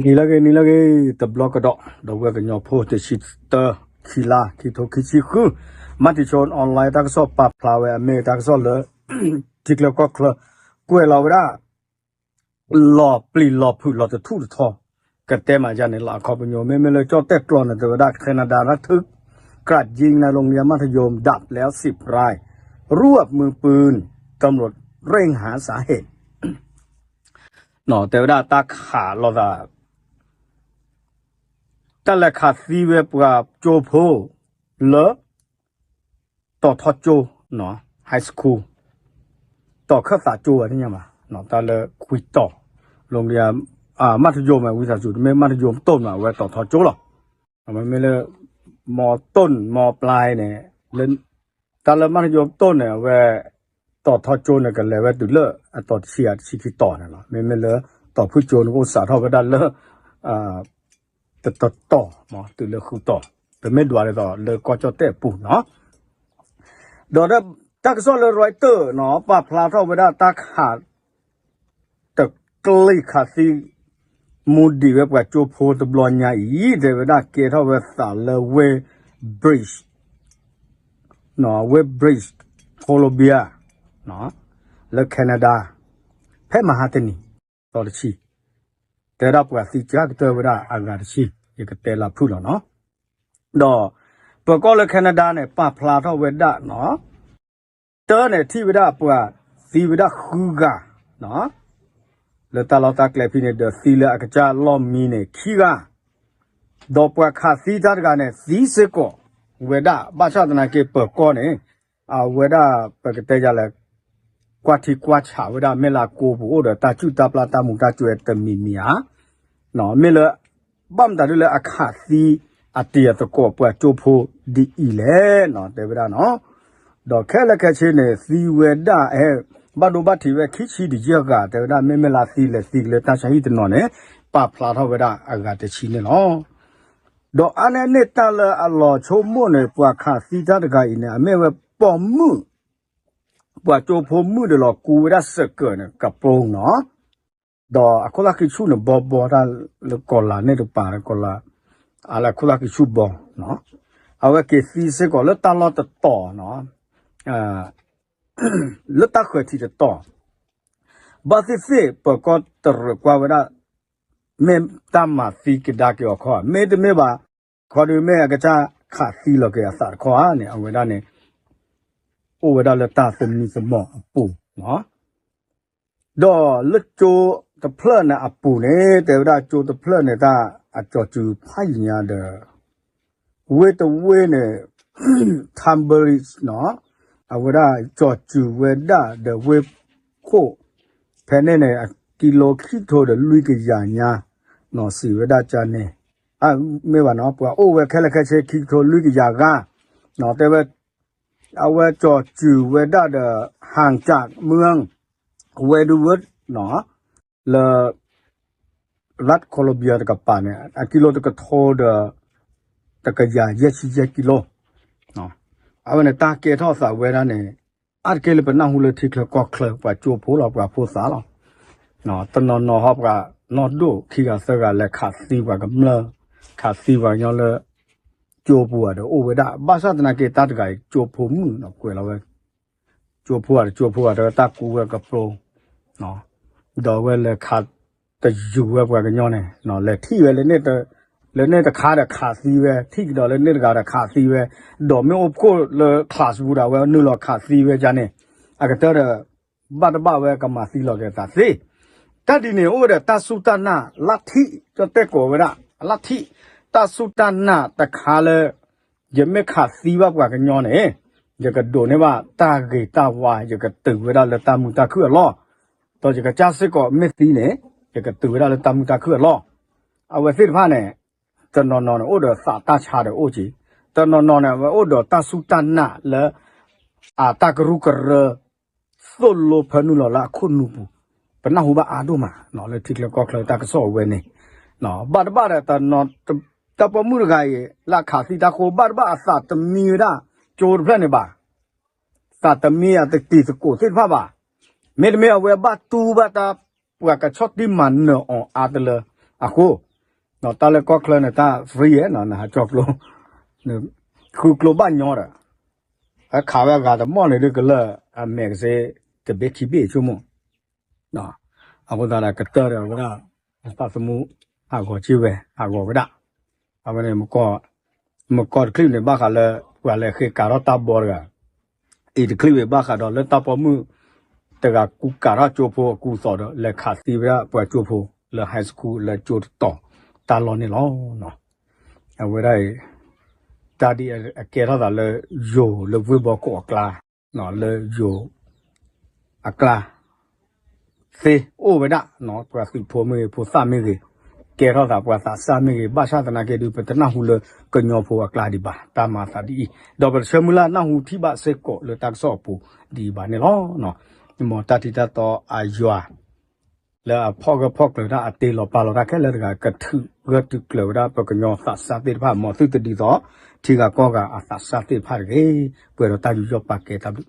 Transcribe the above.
နံၤလၢအဂ့ၤ နံၤလၢအဂ့ၤ တဘျီကဒီး ဒီပုၢ်ဝဲၢ်ကညီဖိ တဆံတၢ ခံလါ ခံထိခံဆံဃု မၤတံၤဆိ online တၢ်ကစီၣ်ပာ်ဖျါဝဲအမ့ၢ်တၢ်ကစီၣ်လၢ ထံချၢကီၢ်ချၢ ကွဲးလီၤဝဲဒၣ် လီၤပျံၤလီၤဖုးလီၤတထူၣ်တထီ ကတဲမးယါန့ၣ်လီၤ အခီပညီ မ့မ့ၢ်လၢကၠီၣ်တဲၣ်ကျိာ်န့ၣ် တဲဝဲဒၣ် Canada ระทึก กราดยิงในโรงเรียนมัธยมดับแล้วสิบราย รวบมือปืน ตำรวจเร่งหาสาเหตุ တဲဝဲဒၣ်တၢ်ခးလိာ်သး တၢ်လဲၤခးသံဝဲပှၤကၠိဖိ လၢ တီၤထီကၠိ high school တီၤခၢၣ်သးကၠိဝဲသ့ၣ်ညါဘၣ် တၢ်လၢခွံတီၤ โรงเรียน မၤထယိၤမး ဝံသးစူၤ တမ့ၢ်မၤထယိၤမတိၢ်မး အဝဲတီၤထီကၠိလီၤ မ့မ့ၢ်လၢ မတိၢ်မပျါန့ၣ် လၢ တၢ်လၢမၤထယိၤမတိၢ်န့ၣ် အဝဲ တီၤထီကၠိန့ၣ် ကလဲၤဝဲတုၤလၢအတီၤတဆံ တဆံခံတီၤန့ၣ်လီၤ မ့မ့ၢ်လၢ တီၤဖုၣ်ကၠိန့ၣ် ကအိၣ်စးထီၣ်ဝဲဒၣ်လၢ တတီၤ တုၤလၢဃုတီၤ တမ့ၢ်ဒွးဒ်သိးလၢကီၢ်ကၠီၣ်တဲၣ်အပူၤနီၤ ဒီးတၢ်ကစီၣ်လၢ Reuters နီၤ ပာ်ဖျါထီၣ်ဝဲဒၣ်တၢ်ခး တကျ့ၢ်ခးသံ မူဒံးဝဲပှၤကၠိဖိတဘျီညါအံၤ တဲဝဲဒၣ်ကဲထီၣ်ဝဲသးလၢ Weighbridge Weighbridge Columbia လၢ Canada ဖဲမဟါတနံၤ တီၤတဆံ တဲဒၣ်ပှၤသံကကတၢၢ်ဝဲဒၣ်အဂၤတဆံ ယကတဲလၢဖုၣ်လီၤနီၤ ဒီး ပၢၤကီၢ်လၢ Canada န့ၣ် ပာ်ဖျါထီၣ်ဝဲဒၣ်နီၤ တၢ်န့ၣ် ထံၣ်ဝဲဒၣ်ပှၤသံဝဲဒၣ်ဃုဂၤ လၢတၢ်လီၢ်တၢ်ကျဲဖဲန့ၣ်ဒီး သံလၢအကစၢ်လီၢ်မံန့ၣ် ခံဂၤ ဒီးပှၤခးသံတၢ်တဂၤန့ၣ် သံစ့ၢ်ကီးဝဲဒၣ် ဘၣ်ဆၣ်သနာ်က့ ပၢၤကီၢ်န့ၣ် အဝဲဒၣ်ပကတဲယၤလဲၣ် ကွၢ်ထံကွၢ်ဆးဝဲဒၣ် မ့ၢ်လၢအကိးပူၤအိၣ်ဒီးတၢ်စုၣ်တၢ်ပျၢ်တၢ်မူၤတၢ်စဲၤတမံၤမံၤဧါ မ့ၢ်လၢ ဘၣ်မတၤဒ်လၢအခးသံအတံၤအသကိးပှၤကၠိဖိဒ်အံၤလဲၣ်နီၤ တဲဝဲဒၣ်နီၤ ဒီးခဲလၢာ်ခဲဆ့န့ၣ် သံဝဲဒၣ် ဘၣ်ဒိဘၣ်ထံးဝဲခံဆံဒီးယဲၢ်ဂၤ တဲဝဲဒၣ် မ့မ့ၢ်လၢသံလဲၤသံကလၢတၢ်ဆါဟံၣ်တနီၤန့ၣ် ပာ်ဖျါထီၣ်ဝဲဒၣ်အဂၤတဆံန့ၣ်လီၤ. ဒီးအါန့ၢ်န့ၢ်တၢ်လၢအလီၤဆိကမိၣ်န့ၣ် ပှၤခးသံတၢ်တဂၤအံၤန့ၣ် အမ့ၢ်ဝဲပိာ်မုၣ် ပှၤကၠိဖိမုၣ်ဒီးလီၤကူဝဲဒၣ်စၢၤကၢးန့ၣ် ကပျိနီၤ ဒီးအခိၣ်သၣ်ဃံဆူၣ်န့ၣ် ဘီဘီတၢ်လၢကီၤလၤန့ၣ်တပၤ ကီၤလၤ အလၢအခိၣ်သၣ်ဃံဆူၣ်ဘီ အဝဲက့ၤသံစ့ၢ်ကီးလၢတၢ်လီၢ်တတီၤနီၤ လၢတၢ်ဃၢၤထံးတတီၤ ဘၣ်သ့ၣ်သ့ၣ် ပၢၤကီၢ်တရၢၢ်ကွၢ်ဝဲဒၣ် မ့ၢ်တၢ်မၤသံကဒါက့ၤအီၤခီ မ့တမ့ၢ်ဘၣ် ခီဒုးမ့ၢ်အကစၢ်ခးသံလီၤက့ၤအသးတခီဧါန့ၣ် အဝဲဒၣ်န့ၣ် အိၣ်ဝဲဒၣ်လၢတၢ်သမံသမိးအပူၤ ဒီးလၢကၠိတဖျၢၣ်န့ၣ်အပူၤန့ၣ် တဲဝဲဒၣ်ကၠိတဖျၢၣ်န့ၣ် တၢ်အကၠီၤစုၤဖးယံာ်ညါဒီး ဝ့ၢ်တဝ့ၢ်န့ၣ် Cambridge နီၤ အဝဲဒၣ်ကၠီၤစုၤဝဲဒၣ်ဒီးဝ့ၢ်ခိၣ် ဖဲန့ၣ်န့ၣ် အကံလိခံကထိဒီးလွံၢ်ကယၤညါ နီၤ စံးဝဲဒၣ်ကန့ၣ် မ့ၢ်ဘၣ်နီၤ ပှၤအိၣ်ဝဲခဲလၢာ်ခဲဆ့ခံကထိလွံၢ်ကယၤဂၤ တဲဝဲ အဝဲကၠီၤစုၤဝဲဒၣ်ဒီး ห่างจากเมือง Redwood နီၤ လၢ รัฐ Columbia တကပၤန့ၣ် အကံလိတကထိဒီး တကယၤယဲၢ်ဆံယဲၢ်ကံလိ အဝဲန့ၣ်တၢ်ကဲထီၣ်သးဝဲဒၣ်န့ၣ် အါတက့ၢ်လၢပနၢ်ဟူလၢထံချၢကီၢ်ချၢ ပှၤကၠိဖိလီၤ ပှၤဖိသၣ်လီၤ တနီၤနီၤဟီပှၤနီၢ်ဒိၣ်ခံဂၤသၢဂၤလဲၤခးသံပှၤကမျၢၢ် ခးသံပှၤကညီလၢ ကၠိပူၤဧါဒီးအိၣ်ဝဲဒၣ် ဘၣ်ဆၣ်သနာ်က့တၢ်တဂၤအံၤ ကၠိဖိမုၣ်နီၤ ကွဲးလီၤဝဲ ကၠိဖိဧါတကၠိဖိဧါ တဲဝဲတၢ်ကူဝဲကပျိ ဒီးအဝဲလဲၤခးတယူၤဝဲပှၤကညီန့ၣ် လဲၤထံၣ်ဝဲ လၢန့ၣ်တခါဒီးခးသံဝဲ ထံၣ်ကဒီးလၢန့ၣ်တဂၤဒီးခးသံဝဲ ဒီးမ့ၢ်အိၣ်ဖှိၣ်လၢ class ပူၤဒီး အဝဲနုာ်လီၤခးသံဝဲဒ်န့ၣ် အကတၢၢ်ဒီး ဘၣ်တဘၣ်ဝဲကမၤသံလီၤက့ၤသးသ့ တၢ်ဒ်န့ၣ်အိၣ်ဝဲဒီးတၢ်စူၢ်တၢ်နာ် လၢထံၣ် ကၠီၣ်တဲၣ်ကိးဝဲဒၣ် လၢထံၣ် တၢ်စူၢ်တၢ်နာ်တခါလၢ ယမ့ၢ်ခးသံဘၣ်ပှၤကညီန့ၣ် ယကဒိးန့ၢ်ဘၣ်တၢ်ဂ့ၤတၢ်ဝါ ယကတုၤဝဲဒၣ်လၢတၢ်မုာ်တၢ်ခုၣ်အလီၢ် ဒီးယကစၢ်စ့ၢ်ကီးမ့ၢ်သံန့ၣ် ယကတုၤဝဲဒၣ်လၢတၢ်မုာ်တၢ်ခုၣ်အလီၢ် အဝဲသ့ၣ်တဖၣ်န့ၣ် တနီၤနီၤန့ၣ် အိၣ်ဒီးသးတၢ်ဆါဒီးအိၣ်က့ၤ တနီၤနီၤန့ၣ် အဝဲအိၣ်ဒီးတၢ်စူၢ်တၢ်နာ်လၢ အတၢ်ကရူၢ်ကရၢ သိၣ်လိဖၢနုာ်လီၤလၢအခိၣ်နူာ်ပူၤ ပနၢ်ဟူဘၣ်အါဒိၣ်မး လၢထံချၢကီၢ်ချၢတၢ်ကစီၣ်အဝဲန့ၣ် ဘၣ်တဘၣ်ဒီး တနီၤ တၢ်ပိာ်မုၣ်တဂၤအံၤ လၢအခးသံတၢ်ဃိ ဘၣ်တဘၣ်အသးတမံဝဲဒၣ် ကၠိတဖျၢၣ်န့ၣ်ဘၣ် သးတမံအတံၤသကိးသ့ၣ်တဖၣ်ဘၣ် မ့တမ့ၢ်အဝဲဘၣ်တူၢ်ဘၣ်တၢ် ပှၤကဆီၣ်တံၢ်မၤနၢၤအီၤအါတလၢအဃိ တၢ်လၢကီၢ်ချၢန့ၣ် တၢ် free ဧါ, နဟးကၠီကျိ, ဃုကျိဘၣ်ညီဒီး အခးဝဲအဂၤတမီၢ်န့ၣ်ဒုးကလၢာ် အမဲာ်ကစ့ တဘ့ၣ်ခံဘ့ၣ်ဆိကမိၣ်, အဃိသတးဒီးကတၢၢ်ဒီးဝဲဒၣ် သးသမူ ဟးဂီၤက့ၤဝဲ ဟးဂီၤဝဲဒၣ်, အဝဲန့ၣ် မကီၢ်တချံၣ်န့ၣ် ဘၣ်ဃးလၢ ပှၤလဲၤဃ့ကၤထီၣ်တၢ်ဘီတဂၤ အံၤတချံၣ်ဝဲဘၣ်ဃးဒီးလၢတၢ်ပိာ်မုၣ်တဂၤကူကၤထီၣ်ကၠိဖိအကူအသိးဒီး လဲၤခးသံဝဲဒၣ်ပှၤကၠိဖိလၢ high school လၢကၠိတတီၤတၢ်လီၢ်န့ၣ်လီၤ. အဝဲဒၣ်အံၤ တၢ်ဒ်အကဲထီၣ်သးလၢယိၤလၢဝ့ၢ်ဘီခိၣ်အကျါ, လၢယိၤအကျါ သ့အိၣ်ဝဲဒၣ် ပှၤသုးဖိမ့ၢ်ဂ့ၤ ဖိသၣ်မ့ၢ်ဂ့ၤ, ကဲထီၣ်သးပှၤသးစၢ်မ့ၢ်ဂ့ၤ, ဘၣ်ဆၣ်သနာ်က့ဒုး ပတနၢ်ဟူလၢကညီဖိအကျါဒံးဘၣ်, တၢ်မၤသးဒ်အံၤ, ဒီးပတဆၢမုၢ်လၢ်နၢ်ဟူထံၣ်ဘၣ်စ့ၢ်ကီးလၢတၢ်ကစီၣ်အပူၤဒ်အံၤဘၣ်န့ၣ်လီၤ. မ်တၢ်ထံတၢ်တီအယွၤ လၢအဖီၣ်ဂၢၢ်ဖီၣ်ကျၢၤတၢ် အတ့လီၤပာ်လီၤတၢ်ခဲလၢာ်တဂၤ ကထုးဂၢၢ်ထုးကျၢၤဝဲဒၣ်ပကညီသးစၢ်သ့ၣ်တဖၣ် မ်သုတဒ်သိး ထံဂၤကီၢ်ဂၤအသးစၢ်သ့ၣ်တဖၣ်တဂ့ၤ, ပှဲၤဒီးတၢ်ယူးယီၣ်ပာ်ကဲတၢ်ဘျုး